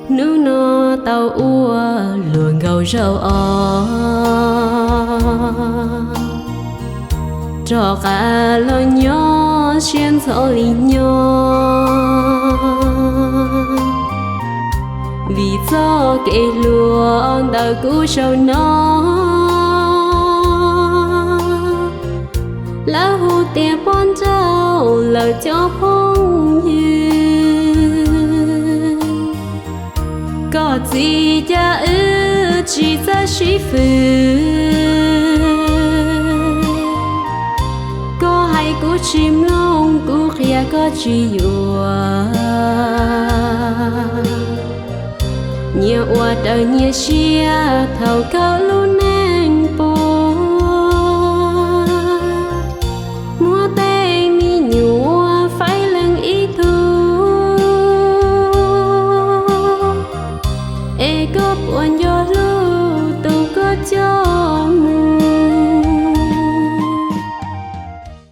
Hnub no tau ua luag nkaus zaum os, rov qab los nyob siab ntxhov li nyob. Vim txoj kev hluas ntawm kuv zaum no, lawv hu tias poj nrauj lawm cov phooj ywg. Koj txiv, cas wb tsis txawj sib fwm? Koj hais kuv tsis mloog, kuv qhia koj tsis yuam. Nyias ua raws nyias siab thaum kawg lub neej puag. Muab tej me nyuam faib leej ib tug, es koj puas nco